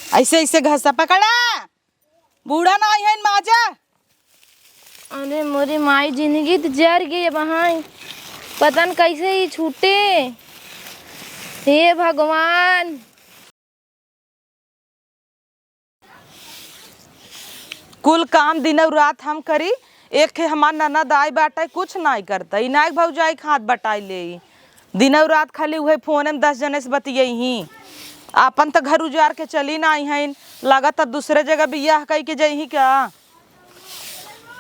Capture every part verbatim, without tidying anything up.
ऐसे, ऐसे घसा पकड़ा, बूढ़ा ना आई है माजा। अरे मोरे माई, जिंदगी त जर गई अब हाय, पता न कैसे ही छूटे। हे भगवान। कुल काम दिनौ रात हम करी, एक ठे हमार ननद आई बाटै, कुछ नाई करतै, ई नाई भौजाई के हाथ बटाई लेई। दिनौ रात खाली उहै फोने में दस जने से बतियइहीं। आपन त घर उजार के चली नाई हइन, लागत दूसरे जगह बियाह कइके जइहीं का?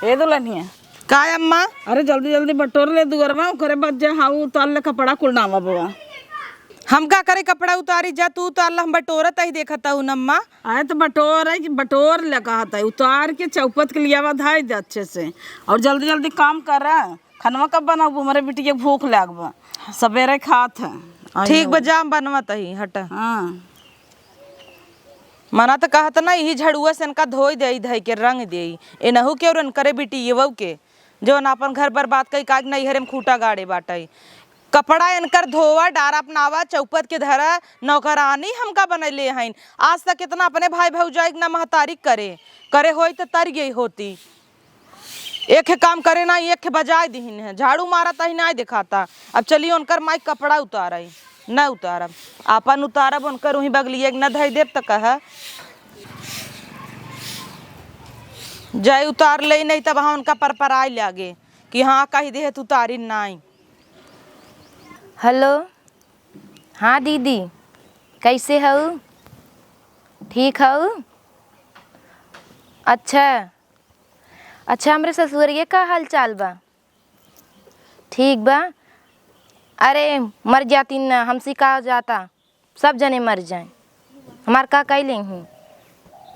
ए दुल्हनिया। का अम्मा? अरे जल्दी जल्दी बटोर ले दुअरवा, ओकरे बाद जे हाउ उतार ले कपड़ा कुल नावा बोआ। हम का करे कपड़ा उतारी, जा तू उतार ला, हम बटोरत ही देखत हूँ न अम्मा। अरे तो बटोर है कि बटोर ले कहत है, उतार के चौपत के लियावा धाई दे अच्छे से, और जल्दी जल्दी काम कर। खनवा कब बनाबू? हमरे बिटिया के भूख लाग बा, सबेरे खात है। ठीक बा, जा हम बनवत ही, हट। हाँ। मना त कहत ना, इही झड़ुआ से इनका धोई देई, धई के रंग देई। एनहू के और इनकरे बिटियवौ के, जौन आपन घर बर्बाद कई काज नैहरे में खूंटा गाड़े बाटै। कपड़ा इनकर धोवा, डारा अपनावा, चौपत के धरा, नौकरानी हमका बनैले हईन। आज तक इतना अपने भाई भौजाई के ना महतारी करे, करे होई त तर गई होती। एक हे काम करे ना, एक हे बजाय दिहिन है, झाड़ू मारत ही नाई देखाता। अब चलिए उनकर माई कपड़ा उतारई, न उतारब, आपन उतारब, उनकर उहीं बगलिए के न धई देब त कह जाई उतार लेई, नहीं तब हाँ उनका परपराई लागे कि हाँ कही दे तू उतारी नाई। हेलो, हाँ दीदी, कैसे हऊ? ठीक हऊ? अच्छा, अच्छा, हमरे ससुरिया का हाल चाल बा? ठीक बा। अरे, मर जातीन ना, हमसे का जाता, सब जने मर जाए, हमार का कई लेंगी।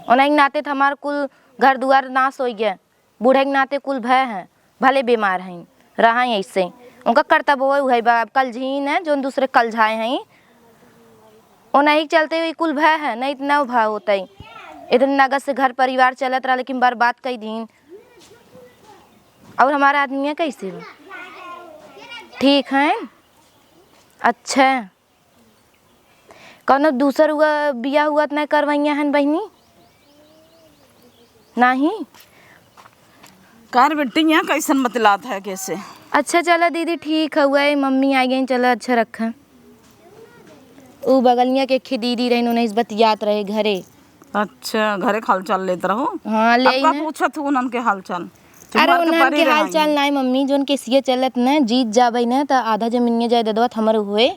ओनही के नाते त हमार कुल घर दुआर नाश होइ गया, बूढ़े के नाते कुल भय है, भले बीमार हैं, रहा ऐसे। उनका कर्तव्य वही है बा, अब कल झीन है, जोन दूसरे कल झाए हैं, ओनही के चलते ई कुल भय है, नहीं इतना भय होतै। इतने नगद से घर परिवार चलत रहा, लेकिन बर्बाद कई दीन। और हमारा आदमी है कैसे बा? ठीक है। अच्छा, कौनो दूसर हुआ, बियाह हुआ त नहीं करवइया हन बहिनी? नहीं। कार बेटी, यहाँ कैसन बतलात है कैसे? अच्छा चला दीदी, ठीक हउआ, मम्मी आ गई, चला अच्छा रखा। उ बगलिया के एक दीदी रहिन, उन्हें से बतियात रहे घरे। अच्छा, घरे के हालचाल लेत रहो? हाँ, ले अब का पूछत हूँ उन्हन के हालचाल? अरे, उन्हन के हालचाल नाई मम्मी, जोन केसिया चलत न, जीत जाबे न, त आधा जमीनिया जायदादवा त हमर हुए।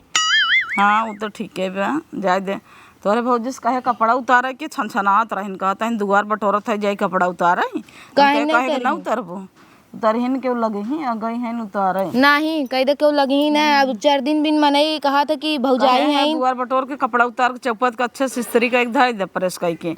हाँ, वो तो ठीक है बा, जाए दे। तोरे भौजी से कहे कपड़ा उतारे के छनछनात रहिन, कहत हन दुआर बटोरत है, जाई कपड़ा उतारे। काहे कहे के ना उतरबू? उतरहिन केहू लगही, आ गई हन उतारे। नाही, कह दे केहू लगही ना, अब चार दिन बिन मनई कहा था कि भौजाई कहे हैं, हैं। दुआर बटोर के कपड़ा उतार के चौपत के अच्छे से इस्त्री कइ के धइ दे, प्रेस कइ के।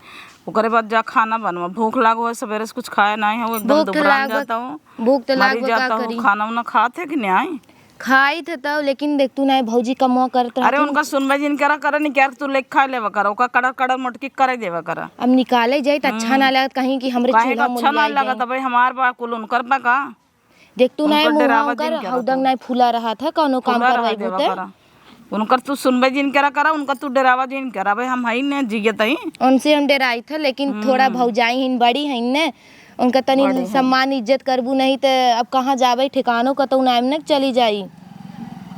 ओकरे बाद जा खाना बनवा, भूख लाग हो, सबेरे से कुछ खाए नाही हो, एकदम भूख दुबरान लाग जाता हो, भूख तो मरी लाग बा, जाता का हो, करी? खाना उना खात है कि नाही? खाई थे तब, लेकिन देख तू ना भौजी कमवा करत अरे रहती। उनका सुनबे जिन करा, करे नहीं क्या तू लेके खा लेवा करा, ओका कड़र कड़र मोटकी करे देवा करा। अब निकाले जाई त अच्छा हम्म। ना लगत कहीं कि हमरे काहे चूल्हा का अच्छा ना मुलियाई लगत? जाए। अबे हमार बा कुल उनकर बा का? देख तू ना उनकर मुंह डरावा उनकर जिन करा हौदंग तू। ना फूला रहा था, कौनो काम फूला रहा करवाई देवा बूते। करा। उनकर तू सुनबे जिन करा करा, उनका तू डरावा जिन करा। अबे हम हई ने जियत हई। उनसे हम डराई थे, लेकिन थोड़ा हम्म। भौजाई हिन बड़ी हईन ने, उनका तनी बड़े हैं। सम्मान इज्जत करबू नहीं त अब कहाँ जाबे, ठिकानो कतौ नाम न चली जाई।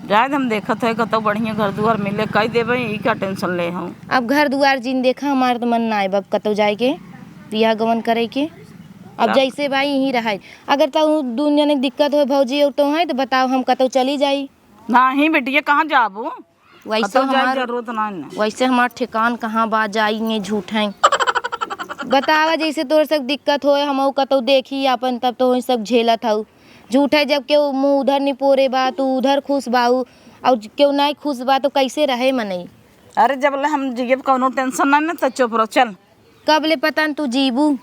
जाए हम देखत है कतौ बढ़िया घर दुआर मिले, कई देबे, ई का टेंशन ले हम। अब घर दुआर जिन देखा, हमार त मन ना आए अब कतौ जाए के, बियाह गवन करे के। अब का? जैसे भाई यहीं रहाई, अगर तौ दुनिया में दिक्कत हो भौजी और तो है तो बताओ, हम कतौ चली जाई। नाही बेटिया, कहाँ जाबू? वैसे कतौ जाए हमार, जरूरत ना है। वैसे हमार ठिकान कहाँ बा, जाई ने झूठ है। बतावा, जैसे तोर सब दिक्कत होए, हम कतौ देखी आपन, तब तो वही सब झेलत हऊ। झूठ है, जब केहू मुँह उधर निपोरे बा, तू उधर खुश बाऊ, और केहू नहीं खुश बा, तो कैसे रहे मनई? अरे, जब ले हम जियब कौनो टेंशन ना, ना, तो चुप रहो, चल। कब ले पता न तू जीबू?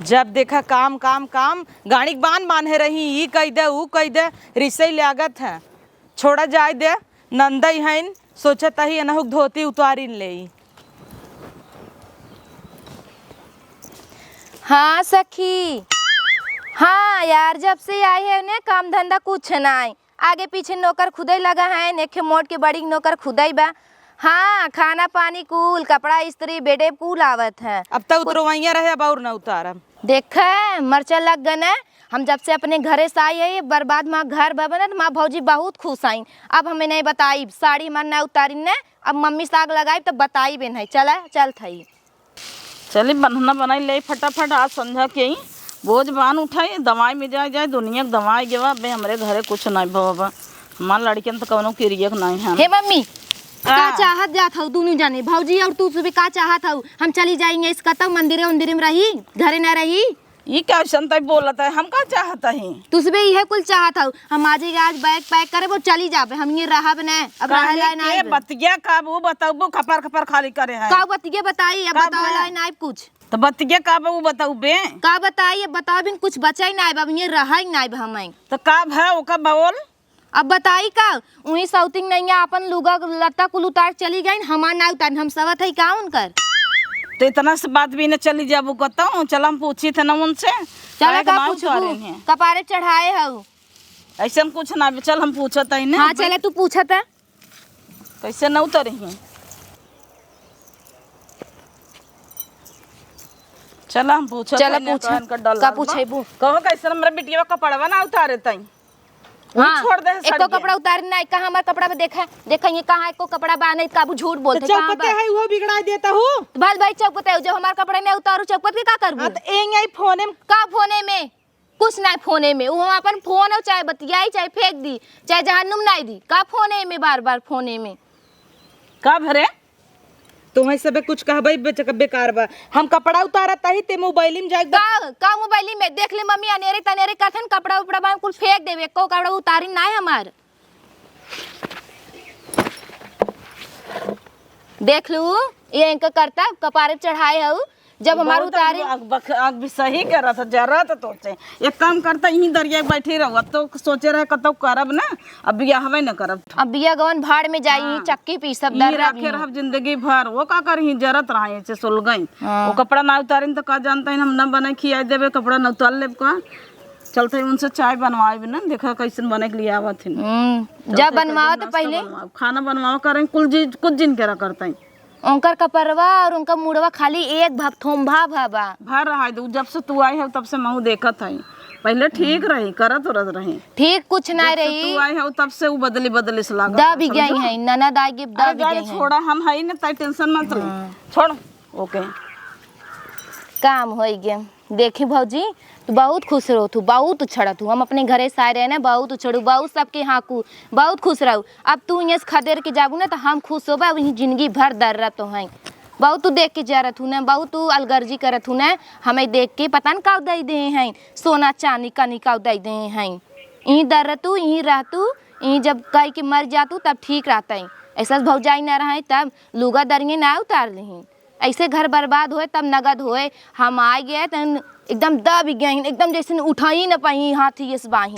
जब देखा काम, काम, काम, गाड़ी के बान बांधे रही, ई कई दे, ऊ कई दे, रिसई लागत है। छोड़ा जाए दे, नंदई हईन, सोचत ही एनहुक धोती उतारिन लेई। हाँ सखी, हाँ यार, जब से आई है ने काम धंधा कुछ नाई। आगे पीछे नौकर खुदै लगा है, एक मोट के बड़ी नौकर खुदै बा। हाँ, खाना पानी कुल, कपड़ा इस्त्री, बेडे कुल आवत है। अब तो उतरवइया रहे, अब और न उतारब। देखे, मरचा लग गने। हम जब से अपने घरे से आई है, ये बर्बाद माँ घर बा बनत, माँ भौजी बहुत खुश आई। अब हमें नहीं बताई, साड़ी हमार ना उतारी ने, अब मम्मी से आग लगाई तब बताई बे नहीं। चला, चल थई। चली बन्हना बनाई ले फटाफट, आज संझा के ही बोझ बान उठाई, दवाई में जाए जाए, दुनिया के दवाई गेवा, बे हमरे घरे कुछ नहीं भवा बा। हमार लड़कियन तो कौनो किरियक नहीं है। हे मम्मी, का हाँ। चाहत जात हऊ दुनू जने, भौजी और तू सुबह का चाहत हऊ? हम चली जाएंगे इस कतौ मंदिरे उंदिरे में रही, घरे न रही? ई कैसन तै बोलत है, हम का चाहत ही? तू सुबह इहे कुल चाहत हऊ, हम आज ही आज बैग पैक करे वो चली जाबे, हम ये रहब न, अब काहे रहे लाए ना के आइबे। बतिया का वो बताऊ, खपर खपर खाली करे है। का बतिया बताई, अब का बतावे बा? लाए ना आइब कुछ। तो बतिया का बा, उ बताऊ बे। का बताई, अब बताओ बिन कुछ बचाई ना आइब, अब ये रहा ही ना आइब हम। तो का भा, ओका बोल। अब बताई का, उही सौतिन नैया अपन लुगा लत्ता कुल उतार चली गईन, हमार ना उतारिन, हम सवत है का उनकर? तो इतना से बात भी न चली जाबू कतौ, चल हम पूछी थे न उनसे। चला काहे के का ना पूछबू? उतारिन है? कपारे चढ़ाए हऊ। ऐसन कुछ ना, चल हम पूछत है न। हाँ, चला तू पूछत है। कैसे न उतरी हैं? चला हम पूछत चला है ना, पूछा। कहन का डर का लागल बा। पूछेबू? कहो कैसे हमरा बिटिया कपड़वा ना उतारे तई। हाँ, छोड़ दे एको सड़िया। कपड़ा उतारे ना, कहाँ हमार कपड़ा बा? देखा, देखा ये कहाँ एको कपड़ा बा? नहीं, काबू झूठ तो बोलते, कहाँ चौपते बा? है, वो बिगड़ा देता हूँ। तो भल भाई चौपते हो, जब हमार कपड़ा नहीं उतारू चौपत के का करबू? हाँ, तो एंग आई फोने में। का फोने में? कुछ ना फोने में, वो हम अपन फोन हो, चाहे बतियाई, चाहे फेंक दी, चाहे जहन्नुम नाई दी। का फोने में, बार बार फोने में? का भरे? तुम्हें सबे कुछ कहबे बेच-, बेकार बा। हम कपड़ा उतारत ही, ते मोबाइल में जाए का, का मोबाइल में? देख ले मम्मी, अनेरे तनेरे करथन, कपड़ा उपड़ा बा, कुल फेंक देवे, एको कपड़ा उतारी ना है हमार। देख लू, ये इनका करता, कपारे चढ़ाए हऊ, जब हमार बहुत उतारे। आग, आग बख-, आग भी सही करत ह, जरत ह तोसे। एक काम करता, यहीं दरिया के बैठी रहो, अब तो सोचे रहे कतौ करब ना, अब बियाहवे न करब। अब बिया गवन भाड़ में जाई, हाँ। चक्की पीसब, यहीं दर्रा रखे भी। रहब जिंदगी भर, वो का करही, जरत रहा ऐसे सुलगई। हाँ। वो कपड़ा ना उतारिन तो का जानता है, हम ना बना खिया देबे, कपड़ा ना उतार लेब का। चलते उनसे चाय बनवाए भी ना, देखा कैसन बने के लिए आवत है। हम्म, चलते जब बनवाओ तो नाश्ता पहले। बनवाओ, खाना बनवाओ, करें कुल चीज, कुछ जिन करा करते हैं। उनकर कपरवा और उनका मुड़वा खाली एक भा-, थोम्भा भा बा। भर रहा है, जब से तू आई है तब से महू देखत है। पहले ठीक रही, करत उरत रही। ठीक कुछ ना जब से रही। तू आई है तब से वो बदली बदली से लागत दब है, गई समझो? है, ननद आ गई, अरे दब जाने गई है। छोड़ा, हम है ना, ताई टेंशन मत ले। हाँ। छोड़, ओके। काम होई गया। देखी भौजी, तू बहुत खुश रहो, तू बहुत उछड़त हूँ। हम अपने घरे से आए रहे ना, बहुत उछड़ू, बहुत सबके हाँकू, बहुत खुश रहू। अब तू इहाँ से खदेर के जाबू ना, तो हम खुश होबे। अब इहीं जिंदगी भर दर्रा तो हैं। बहुत तू देख के जरत हूँ ना, बहुत तू अलगर्जी करत हूँ ना, हमें देख के पता न का दे दे हैं, सोना चांदी कनी का दे दे हैं। इहीं दर्रा तू, इहीं रह तू, इहीं जब कह के मर जा तू, तब ठीक रहता है। ऐसा भौजाई ना रहे, तब लुगा दरिये ना उतार लिहीं। ऐसे घर बर्बाद होए तब नगद होए। हम आए गए त एकदम दब गए, एकदम जैसे उठाई न पाई हाथ ये से बाही।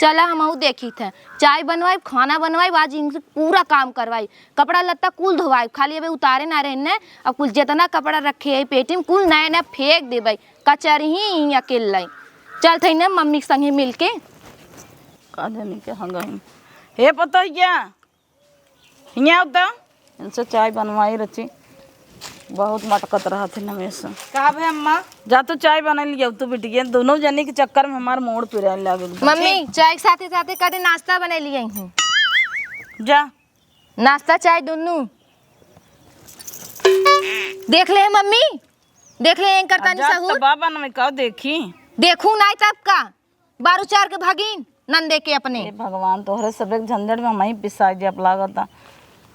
चला हमहू देखी थे, चाय बनवाई, खाना बनवाई, आज इनसे पूरा काम करवाई, कपड़ा लत्ता कुल धोवाई, खाली अबे उतारे ना रहे ने। अब कुल जितना कपड़ा रखे है पेटी में कुल नया नया फेंक देबे, कचर ही अकेले। चल थे ना मम्मी के संगे मिलके। का जानी के हंगाई। हे पतोहिया, हियाँ आओ तो, इनसे चाय बनवाई रची, बहुत मटकत रहत है हमेशा। का भे अम्मा? जा तू चाय बना लिया, तू बिटिया, दोनों जनी के चक्कर में हमार मूड पिराए लागल बा। मम्मी, चाय के साथे साथे कदे नाश्ता बना लिए हूँ। जा। नाश्ता चाय दोनों। देख ले मम्मी, देख ले एंकर आ, तनी जा सहूर। तो बाबा न में का देखी। देखू नाई तब का। बारू चार के भागिन नंदे के अपने। हे भगवान, तोहरे सबे के झंझट में हमहीं पिसाई जाब लागता।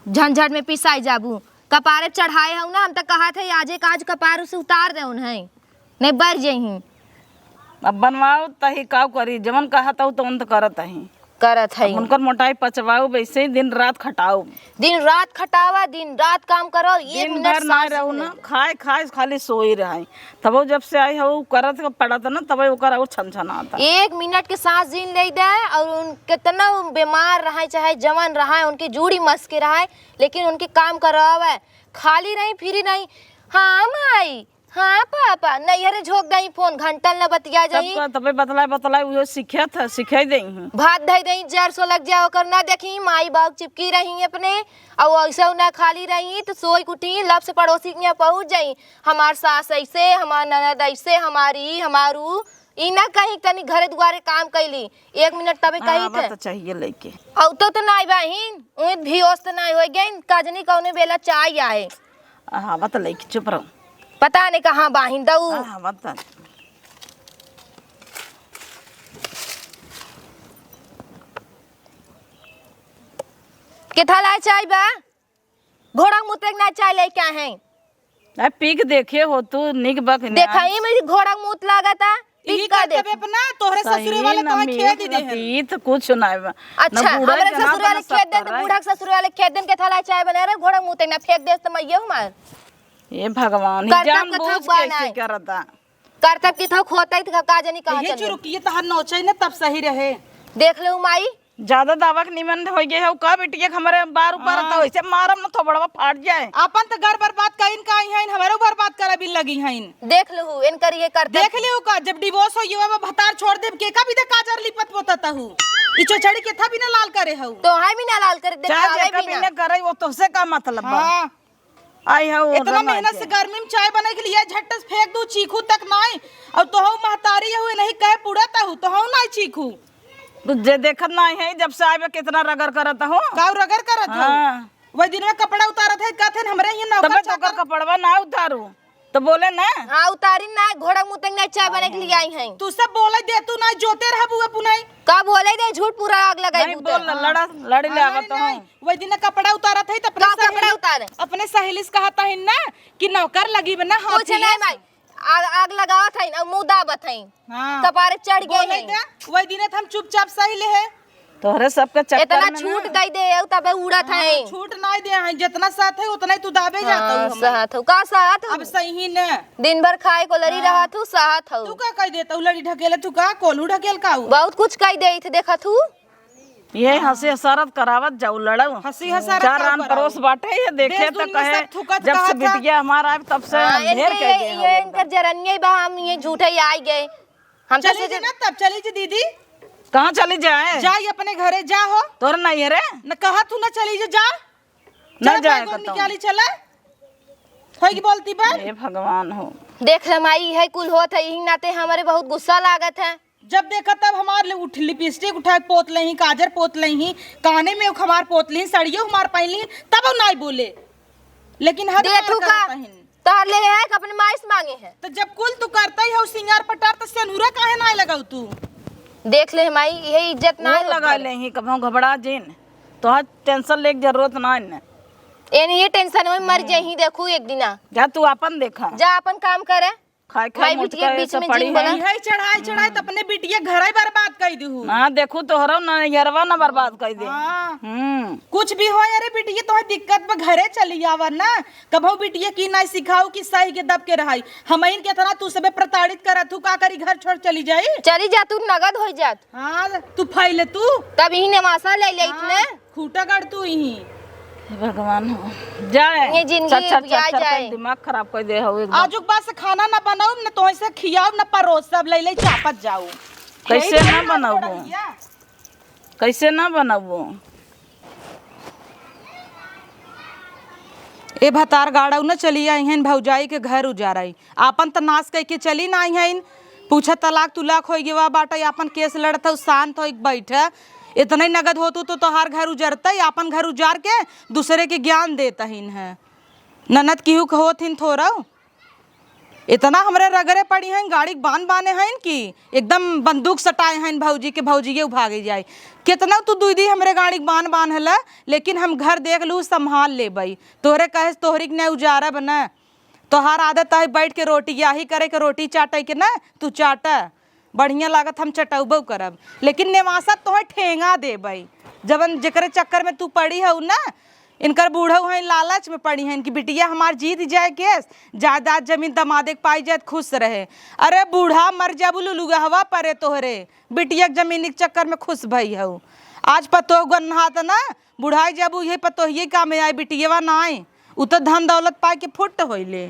झंझट में पिसाई जाबू, कपारे चढ़ाए हऊ ना, हम त कहत है आजे का आज कपार से उतार दे उन्हें, नहीं बर जइहीं। अब बनवाओ तही काव करी, जवन कहत हऊ तवन त करत ही। करत है। अब उनकर मोटाई पचवाओ, वैसे ही दिन रात खटाओ। दिन रात खटावा, दिन रात काम करो, एक दिन मिनट भर ना सांस रहू नहीं ना, ले। खाए खाए खाली सोई रहे। तबो जब से आई हो, उ करत के पड़त ना, तबे ओकर और छन छन आता। एक मिनट के सांस जीन ले दे और उन कितना बीमार रहे, चाहे जवान रहे, उनके जूड़ी मस के रहे, लेकिन उनके काम करावे, खाली नहीं, फ्री नहीं। हाँ माई, हाँ पापा, नैहरे झोंक दई फोन, घंटन ला बतिया तब जाई। का, तबे बतलाए, बतलाए, उहो सीखे था, सिखाई दई हूँ। भात धई दई, जर सो लग जाए ओकर, ना देखी, माई बाप चिपकी रही अपने, और ऐसे ना खाली रही, तो सोई उठी, लब से पड़ोसी के यहाँ पहुँच जाई, "हमार सास ऐसे, हमार ननद ऐसे, हमारी, हमारू।" ई ना कहीं तनी घरे दुआरे काम कैली, एक मिनट तबे कही हाँ, थे। बात तो चाहिए लइके। औ तो, तो नाई बाहिन, उइत भी ओस्त नाई होई गइन, का जनी कौने बेला चाय आए। हाँ, बात लइके चुप रहो। पता नहीं कहाँ बाहिन दऊ। हाँ, हाँ, बात तो। केथा लाए चाय बा? घोड़ा मुते के ना चाय लेके आए हैं। आ, पी के देखे हो तू, निक बक ना। देखा ही मेरी घोड़ा मूत लागता, पी ई का कर देख। तबे अपना तोहरे सही ससुरे वाले ना तोहे मिलत खेद ही ना देहन। पीत कुछ ना बा। अच्छा, ना बूढ़ा हमरे के ना ससुर वाले बना खेद दे सकता तो है। बूढ़ा के ससुर वाले खेद देन के थाला चाय बना रहे, घोड़ा मूते ना फेंक दे तो मैं ये हूँ मार। ये भगवान, ही करतब जान कथौ बूझ के बा ऐसे नाय। करता। करतब की थोक होता ही तो का जानी कहाँ ये चले। चुरुकी, ये तहार नौचे न तब सही रहे। देख ले माई, ज्यादा दावा के निमन हो गए हो का बिटिया के हमरे बार ऊपर हाँ। तो ऐसे मारम न थोबड़वा फाट जाए। आपन तो घर बर्बाद कइन का आई हइन, हमरो बर्बाद करे बिन लगी हइन। देख लहू, इनकर ये करतब। देख लियो का, जब डिवोर्स हो गया, अब भतार छोड़ देब, के का बिना काजर लिपत पोतत हऊ? ई चोचड़ी केथा बिना लाल करे हऊ? तो है बिना लाल करे, देख चाहे आवे जेका बिना। बिना करे, वो तोहसे का मतलब बा? हाँ। आई है वो इतना रमाई मेहनत के। से गर्मी में चाय बनाए के लिए झट से फेंक दू, चीखू तक नाई। और तोहू महतारी हुए नहीं कहे पुड़त हऊ, तोहू नाई चीखू। तू जे देखत नाई है, जब से आए बे कितना रगड़ करत हो। काऊ रगड़ करत हो? हाँ। वही दिन में कपड़ा उतारत है, कहत है, "हमरे ही नौकर तबे तो चाकर।" ओकर कपड़वा ना उतारू, तो बोले ना। हाँ, उतारी ना, घोड़ा मुतंग ना चाय बने के लिए आई हैं। तू सब बोले दे, तू ना जोते रहबू अपने। का बोले दे, झूठ पूरा आग लगाई नहीं, बूते। बोल, लड़ा, लड़ी ले हाँ, आवत नहीं, हूँ। नहीं। वही दिन कपड़ा उतारत है, तो अपने का सहेली, कपड़ा उतारे? अपने सहेली से कहत है ना कि नौकर लगी बना हाथ कुछ नहीं भाई, आग, आग लगावत है और मुँह दाबत है। हाँ। कपारे चढ़ गए बोले हैं। दे, वही दिन हम चुपचाप सही ले है। तोहरे सबके चक्कर इतना में छूट ना। दई दे, तबे उड़त हाँ, है। छूट नहीं दे हैं, जितना साथ है उतना ही तू दाबे हाँ, जाता हूँ हमें। सहत हो। का सहत हो? अब सही न। दिन भर खाए को लड़ी हाँ। रहा तू, सहत हो। तू का कह देता हूँ, लड़ी ढकेले, तू का कोल्हू ढकेल का हूँ? बहुत कुछ कह दे थे, देखा तू। ये हंसी हसारत करावत जाऊ लड़ऊ। हंसी हसारत चार का आन कराऊ? परोस बाटे, ये देखे देश तो दुनिया कहे, सब थुकत जब से कहत है। बिटिया हमारा आए, तब से हाँ, अंधेर इनके, कर दे ये, हो ये एकदम। इनकर जरनिया बा, हम ये झूठे ही आई गए। हम तो चली सोचे जी ना, तब चली जी दीदी। कहाँ चली जाए? जाई अपने घरे, जा हो। तोर नहीं है रे? न कहा तू ना चली जी, जा। ना चल, जाए बैग उग कतहूँ। निकाली चला। होई की बोलती बा? हे भगवान हो। देख ले माई, है कुल होत है, यही नाते हमारे बहुत गुस्सा लागत है। जब देखा तब हमार ले उठ लिपस्टिक उठा के पोत लेही, काजर पोत लेही, काने में हमार पोत लेही, सड़ियो हमार पहन लेही, तब नाई बोले। लेकिन हद दे पार तू का? करत हइन। तोहर ले है कि अपने माई से मांगे है? तो जब कुल तू करता ही हो सिंगार पटार, तो सेनुरा काहे ना लगाऊ तू? देख ले माई, यही इज्जत ना वो है लगा ऊपर। ले ही, कभो घबरा जिन। तोहर टेंशन लेके जरूरत ना है। एन ये टेंशन में मर हम्म। जाही, देखू एक दिना। जा तू आपन देखा। जा आपन काम करे। खाए खाए माई मोट बिटिया के बीच सब में पड़ी जिन है। बोला। यही चढ़ाई चढ़ाई तो अपने बिटिया घर ही बर्बाद कर दू। हाँ, देखू तोहरो ना यरवा ना बर्बाद कर दे। हाँ। हम्म। कुछ भी हो, अरे बिटिया, तोहे दिक्कत बा, घरे चली आवा ना। कबहू बिटिया की ना सिखाऊ कि सही के दब के रहाई। हमइन के इतना तू सबे प्रताड़ित करत हूँ, का करी, घर छोड़ चली जाई? चली जा, तू नगद हो जात। हाँ, तू फैले तू। तब ही नेवासा ले ले हाँ, इतने। खूटा गड़ तू ही। हे भगवान हो। जाए। ये जिंदगी छट, छट, उबिया छट, छट, जाए। दिमाग खराब कर दे हो एकदम। आजुक बाद से खाना ना बनाऊ, ना तोहे से खियाऊ, ना परोस, सब ले ले चापत जाऊ। कैसे यही ना तो बनाऊ? रहिया। कैसे ना बनबो? ए भतार गाड़ू न चली आई हन भौजाई के घर उजाराई। आपन त नाश कइके चली ना आई हन। पूछा तलाक तुलाक होई गवा बाटे, आपन केस लड़त हऊ, शांत होई बैठ। इतने नगद होतू तो तोहार घर उजरतई, आपन घर उजार के दूसरे के ज्ञान देत हइन है। ननद किहू के होत हिन थोरऊ। इतना हमरे रगरे पड़ी हइन, गाड़ी के बान बाने हइन कि एकदम बंदूक सटाए हइन भौजी के, भौजिये उ भागे जाए। कितना तू दुई दी हमरे गाड़ी के बान बान्हला, लेकिन हम घर देख लू, संभाल लेबई। तोहरे कहे से तोहरी के न उजारब न। तोहार आदत है बैठ के रोटी याही करे के, रोटी चाटे के न, तू चाटा। बढ़िया लागत हम चटउबो करब, लेकिन नेवासा तोहे ठेंगा देबई। जवन जेकरे चक्कर में तू पड़ी हऊ ना, इनकर बूढ़ऊ हैं लालच में पड़ी हैं कि बिटिया हमार जीत जाए केस, जायदाद जमीन दमादे के पाई जाए त खुश रहे। अरे बूढ़ा मर जाबू लुलुगहवा परे तोहरे, बिटिया के जमीन के चक्कर में खुश भई हऊ। आज पतोह गन्हात ना, बुढ़ाई जाबू इहे पतोहिए काम में आई, बिटियवा ना आई। उ तो धन दौलत पाए के फुट होइले।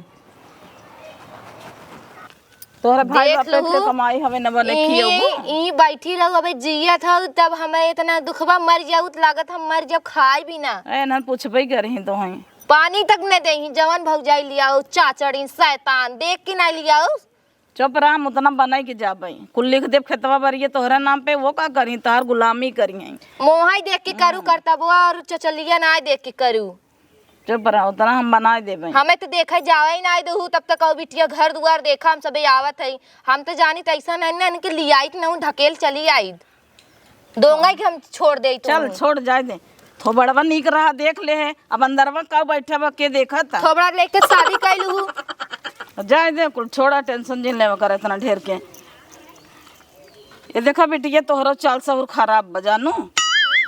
तोहरे भाई देख बाप के लहू, कमाई हवे न बने इहीं, खियउबू। इहीं बैठी रहू, अबे जियत हऊ, तब हमें इतना दुखबा, मर जाऊ त लागत हम मर जाब, खाई भी ना। ए, इन्हन पूछबे करही तोहई। पानी तक न देही, जवन भौजाई लियाऊ, चाचड़ी, शैतान, देख के ना लियाऊ। चुप रह, हम उतना बनाई के जाबे। कुल लिख देब खेतवा बरिये तोहरे नाम पे, वो का करी, तोहार गुलामी करिहैं। मोहाई देख के करू करतबो और चचलिया ना देख के करू। चुप रह, उतना हम बनाई देबे। हमें तो देखे जावे ही ना देहू, तब तक और बिटिया घर दुआर देखा, हम सबे आवत है। हम तो जानी त ऐसा नहीं ना, इनके लियाई के ना ढकेल चली आई। दोंगा के हम छोड़ दे तो चल, हूँ। छोड़ जाए दे। थोबड़वा नीक रहा, देख ले है। अब अंदरवा का बैठे बा, के देखत? थोबड़ा लेके शादी कैलू हूँ। जाए दे, कुल छोड़ा, टेंशन जिन लेवा कर इतना ढेर के। ये देखा बेटी, ये तोहरो चाल सहूर खराब बा जानू।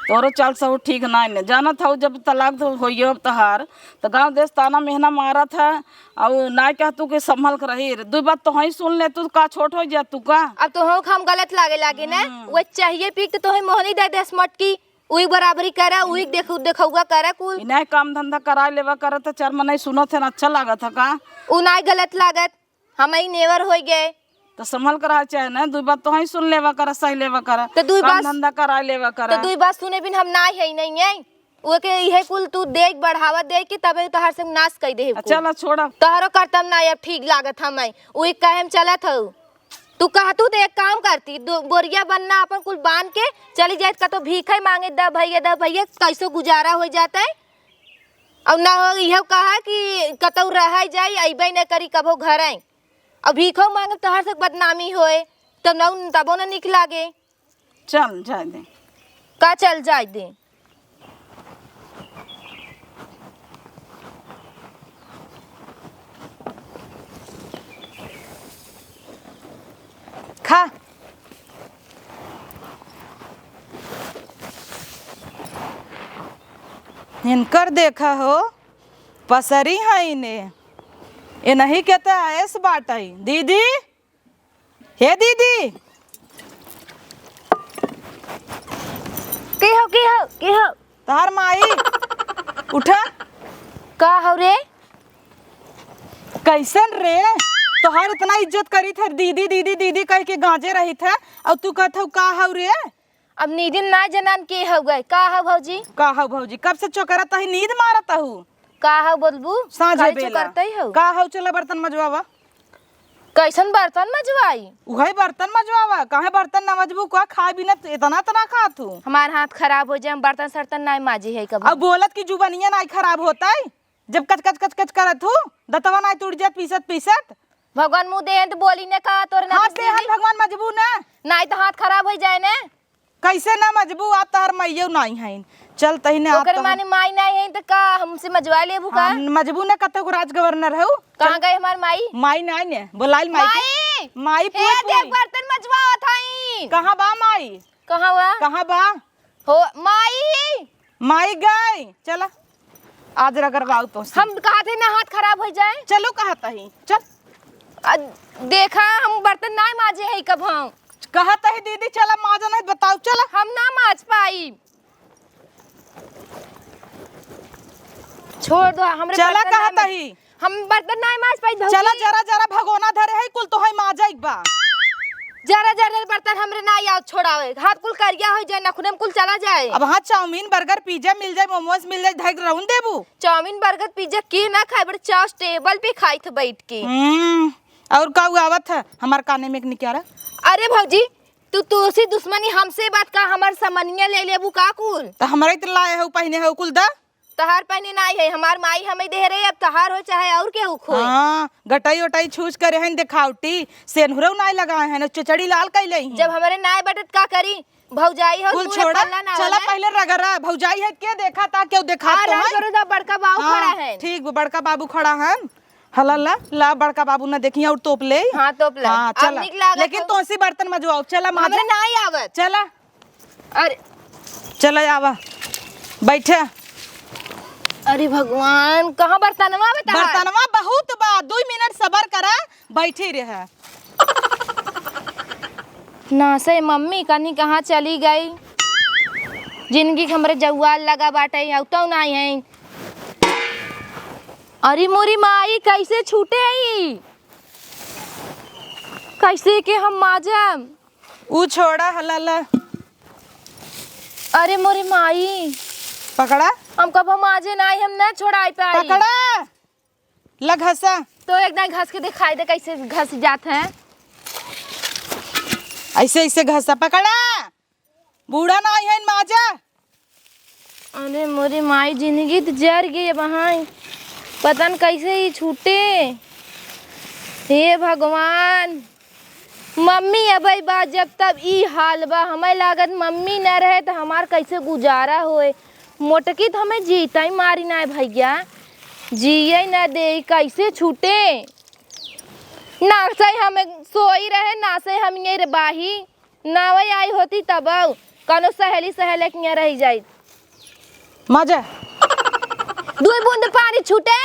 तोहरो चाल सहूर ठीक ना है। जानत हऊ, जब तलाक तो होइयो अब तहार, तो गाँव देश ताना मेहना मारत है। अउ नाय कह तू के संभल के रही रे। दुई बात तोहई सुन ले, तू का छोट हो जा तू का? अब तोहू के हम गलत लागे लागे ना? हम्म। वो चाहिए पी के तोहई मोहनी दे देस मटकी, उही बराबरी करा, उही देख-, देखौगा करा कुल। इनाय काम धंधा कराय लेवा करा, त चार मनई सुनत है ना, अच्छा लागत है का? उ नाय गलत लागत, हमई नेवर होई गए। त संभल के रहा चाहे ना, दुई बात तोहई सुन लेवा करा, सही लेवा करा, त दुई काम बात धंधा कराय लेवा करा। त दुई बात सुने बिन हम नाय है, नहीं है। ओके इहे कुल तू देख बढ़ावा दे कि तबे तोहार से नाश कई दे आ, कुल। चला छोड़ा। तोहरो करतब ना अब ठीक लागत हमें। उही कहे हम चलत हऊ। तू कहतू तो एक काम करती, दो बोरिया बन्ना अपन कुल बांध के चली जाए, कतो भीखे मांगे, "द भैया, द भैया", कैसो गुजारा हो जाता है। और ना हो इहे कहा कि कतौ रह जाई, अइबे न करी कभो घर आई। अब भीखो मांगे तोहार से बदनामी होए, तो न तबो न निक लागे। चल जाए दे। का चल जाए दे? खा। इनकर देखा हो, पसरी है इन्हें। इन्हीं के तो ऐस बाटई। दीदी, हे दीदी। के हो, के हो, के हो? तोहार माई। उठा। का हो रे? कैसन रे? तोहार इतना इज्जत करी थे, दीदी, दीदी, दीदी कह के गांजे रही थे, और तू कहत हो का हो रे? अब नींदिन ना जनान के हो गए। का हो भौजी? का हो भौजी? कब से चोकरा तही नींद मारत हूँ? का हो बोलबू? साँझे काहे बेला। चोकरतई हो? का हो, चला बर्तन मजवावा। कैसन बर्तन मजवाई? उहे बर्तन मजवावा। काहे बर्तन ना मजबू? का खाए बिना त-, इतना तना खात हूँ? हमार हाथ खराब हो जाए, हम बर्तन सर्तन ना माजी है कभी। अब बोलत की जुबनिया ना खराब होता है, जब कच कच कच कच करत हूँ, दतवा ना टूट जात पीसत पीसत। भगवान मुँह दे हैं तो बोली ने का तोरे ना हाथ कुछ दे हैं, दीदी? भगवान मजबू ना। नाई तो हाथ खराब हो जाए ने। कैसे ना मजबू? आप तहर माइयो नाई हईन। चल तहिने आप ओकर तहर माने माई नाई हईन त का हमसे मजवा लेबू का? हम मजबू ना कते को राज गवर्नर हऊ। कहाँ चल। गए हमार माई? माई नाई ने, बोलाइल माई के। माई! माई हे पूछ देख माई। बर्तन मजवावत हई। कहाँ बा माई? कहाँ बा? कहाँ बा? हो माई! माई गई। चला। आज रगरवाऊ तो से। हम कहा थे ना हाथ खराब हो जाए। चलो कहा तही। चल। आ, देखा हम बर्तन ना माजे है कब हम। कहा तही दीदी चला माजा नहीं बताओ चला। हम ना माज पाई। छोड़ दो हमरे चला बर्तन कहा ना तही। हम बर्तन ना माज पाई भौजी। चला जरा जरा भगोना धरे है कुल तो है माजा एक बा। जरा जरा बर्तन हमरे ना आओ छोड़ावे। हाथ कुल करिया हो जाए नखुने में कुल चला जाए। अब हाँ चाउमीन बर्गर पिज्जा मिल जाए मोमोज मिल जाए धैक रहून देबू। चाउमीन, बर्गर, पिज्जा के ना खाए, बड़े चाव टेबल पे खाई थे बैठ के। हम्म, और का आवत है हमार काने में एक निकारा? अरे भौजी, तू तुलसी दुश्मनी हमसे बात का, हमार समनिया ले लेबू का कुल? तो हमारे तो लाए हो, पहने हो कुल दा। तहार पहने ना है, हमार माई हमें दे रहे, अब तहार हो चाहे और केहू खोए। हाँ, गटाई उटाई छूछ करे हैं देखावटी, सेनुरौ ना लगाए हैं, चचड़ी लाल कैले हैं। जब हमारे ना बटत का करी? भौजाई हो, कुल मुँह छोड़ा, पल्ला ना चला वाला। पहले रगरा, भौजाई है, के देखा था, केहू देखा हाँ, तो लाल है? करो, जा बड़का बाबू हाँ, खड़ा है। ठीक बा, बड़का बाबू खड़ा है। हला ला, ला बड़का बाबू ना देखिए और तोप ले। हाँ, तोप ले। हाँ, अब चला। निक लागत लेकिन हो। तोसी बर्तन मजवाओ, चला हमरे माजा। ना ही आवत। चला। अरे। चला आवा, बैठा। अरे भगवान, कहाँ बर्तनवा बता? बर्तनवा बहुत बा, दो मिनट सबर करा, बैठी रहा। ना से मम्मी कनी कहाँ चली गई? जिंदगी के हमरे जौआल लगा बाटे, अउतौ नाई है। अरे मोरी माई, कैसे छूटे आई? ऐसे के हम माजब। ऊ छोड़ा, हला ला। अरे मोरी माई। पकड़ा। हम कबो माजे नाई, हम ना छोड़ाई पाई। पकड़ा। ला घसा। तो एक दाई घस के दिखाई दे कैसे घस जात है। ऐसे, ऐसे घसा, पकड़ा। बूढ़ा नाई है, माजा। अरे मोरी माई, जिंदगी त जर गई अब हाँ। पता न कैसे ही छूटे। हे भगवान, मम्मी अबे बा जब तब ई हाल बा। हमें लागत मम्मी न रहे त हमार कैसे गुजारा होए। मोटकी त हमें जीता ही मारी ना है भैया, जिए न दे, कैसे छूटे। ना से हमें सोई रहे, ना से हम ये रे बाही। नावै आई होती तब कौनो सहेली सहेले के यहाँ रह जाई। मजा। दुई बूंद पानी छूटे।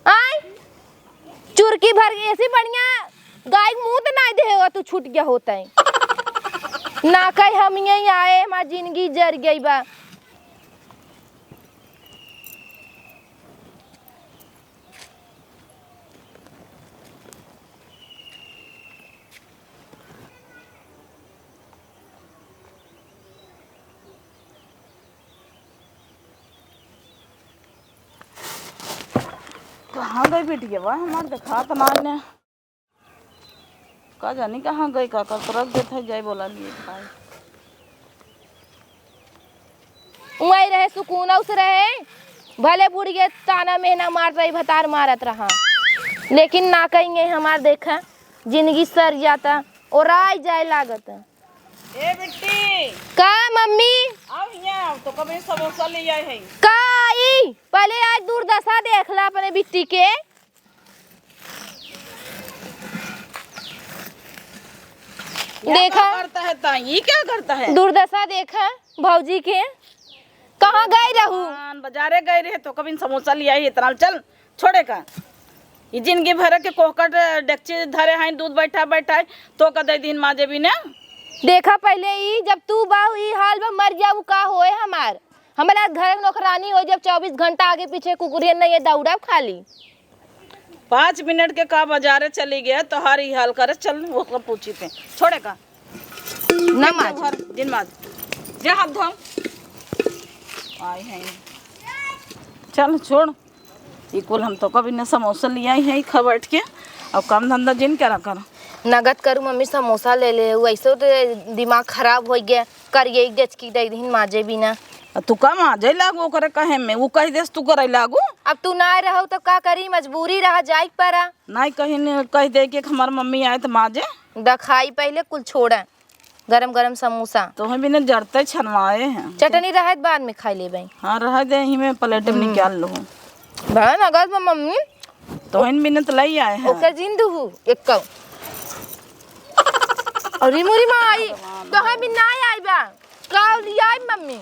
आय, चुरकी भर के ऐसी बढ़िया गाय के मुंह त नाई देहे हो, तू छूट गया होता है। ना कहे हम यहीं आए, हमार जिंदगी जर गई बा। कहाँ गई बिटिया बा हमार, देखात ना ने। का जानी कहाँ गई, का कर रख देत है, जाए बोला लिए खाए। उआई रहे, सुकून उस रहे, भले बुढ़िया ताना मेहना मार रही, भतार मारत रहा, लेकिन ना कहेंगे हमार देखा, जिंदगी सर जाता और आई जाए लागत। ए बिट्टी। का मम्मी? आओ हियां, आओ, तो कभी समोसा ले आए हैं। का आई? पहले आज दुर्दशा देख ला अपने बिट्टी के। क्या देखा? क्या करता है ताई? ये क्या करता है? दुर्दशा देखा भौजी के। कहाँ गई रहू? भगवान, बाजारे गई रहे तो कभी समोसा ले आई इतना। चल, छोड़े का? ई जिंदगी भर के कोहकट डेकची धरे हैं, दूध बैठा बैठा है, तो का दे दिन माजे भी ना। देखा पहले ई, जब तू बाऊ ई हाल में मर जाऊ का होए हमार? हमारा घर में नौकरानी हो जब चौबीस घंटा आगे पीछे कुकुरियन नहीं है, दौड़ब खाली। पाँच मिनट के का बाजारे चली गए, तोहार ई हाल करे, चल ओकर पूछी थे। छोड़े का? ना माज। घर, जिन माज। जा हाथ धो। आई हैं। चल छोड़। ई कुल हम तो कभी न समोसा ले आई है, खा बैठ के। अब काम धंधा जिन करा कर। नगद करू मम्मी, समोसा ले ले, वैसे तो दिमाग खराब हो गया। करिए एक डेचकी दे दीन माजे बिना। आ तू का माजे लागू ओकरे कहे में? ऊ कह देस तू करे लागू? अब तू ना रहू तो का करी, मजबूरी रहा, जाए के पड़ा। नाई कहीं न कह दे कि हमार मम्मी आए तो माजे। दखाई पहले कुल छोड़ा, गरम गरम समोसा। तोहे बिना जरते छनवाए हैं। चटनी रहत बाद में खाई लेबे। हाँ, रह दे, यही में प्लेट में हम्म। निकाल लो। बड़ा नगद में मम्मी। तोहन बिना तो लाई आए हैं। ओकर जिन दुहु, एक कौ। अरे मोरी माई, तोहे बिन ना आई बा। का लियाई मम्मी?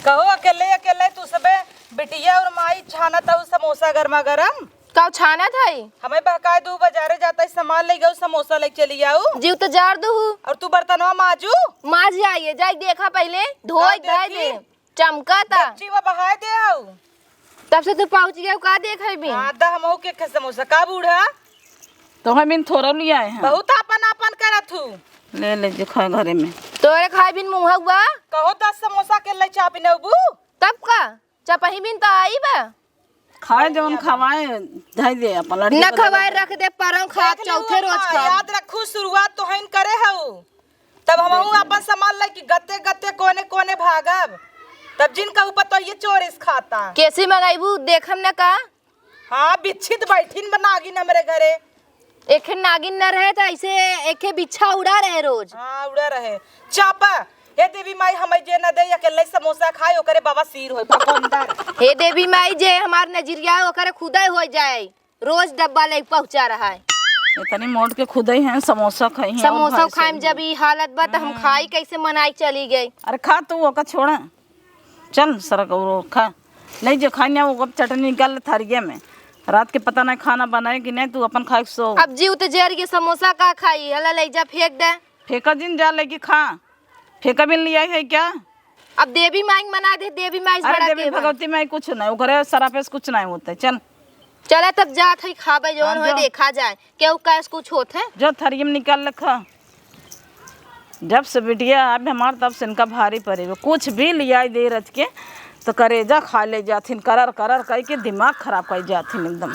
कहो अकेले अकेले तू सबे बिटिया और माई छानत हऊ समोसा गरमा गरम। का छानत हई? हमें बहकाए दू, बाजारे जाता है सामान ले गऊ, समोसा ले चली आऊ। जीव तो जार दू। और तू बर्तनवा माजू। माज आइए, जाई देखा पहले, धोई का धाई देखी? दे, चमका ता। बच्ची वो बहाए दे हऊ। तब से तू पहुँच गया, का देख है बिन? हाँ, दा हमहू के खे समोसा, का बूढ़ा? तो हम इन थोड़ा लिया है। बहुत आपन आपन करत हूँ। ले ले जो खा घरे में। तोरे खाए बिन मुँह हुआ? कहो दस समोसा के ले चाप नबू। तब का? चपही बिन तो आई बा। खाए जवन खवाए, धई दे अपन लड़की न को खवाए दे। रख दे, परम खा, देख ले चौथे रोज अम्मा, खा। याद रखू, शुरुआत तो हइन करे हऊ। तब हमहू देख ले। अपन सामान लेके गते गते कोने कोने भागब। तब जिन कहू पतो ये चोर इस खाता। केसी मंगाईबू, देखम न का? हाँ, बिच्छित बैठिन बा नागिन हमरे घरे। एखे नागिन न रहे त ऐसे एखे बिच्छा उड़ा रहे रोज। हाँ, उड़ा रहे। चापा, हे देवी माई, हमें जे न दे, अकेले समोसा खाए, ओकरे बवासीर होए, भगोंदर। हे देवी माई, जे हमार नजरिया, ओकरे खुदे हो जाए, रोज डब्बा ले पहुँचा रहा है। इतनी मोट के खुदे हैं, समोसा खाई हैं और समोसा भाई खाए में सब जब ई हालत बा, त हम हम्म। खाई कैसे, मनाई चली गई। अरे खा तू, ओका छोड़ा। चल, सरक और खा। ले जे खाई ना, वो चटनी निकाल ले थारिये में। रात के पता नहीं खाना बनाए कि नहीं, तू अपन खाए के सो। अब जीव तो जर गए, समोसा का खाई? हला ले जा, फेंक दे। फेंका जिन, जा लेके खा। फेंका बिन लिया है क्या? अब देवी माई के मना दे, देवी माई से अरे बड़ा देवी के बा। भगवती माई कुछ नहीं, ओकरे सरापे से कुछ नहीं होता है। चल। चला तब जात है, खाबे जौन हाँ, होए, जो। देखा जाए केहू का कुछ होत है। जो थरियम निकाल रखा। जब से बिटिया अब हमार, तब से इनका भारी पड़े बा। कुछ भी लियाई दे रच के तो करेजा खा ले जाथिन, करर करर कई के दिमाग खराब कर जाथिन एकदम।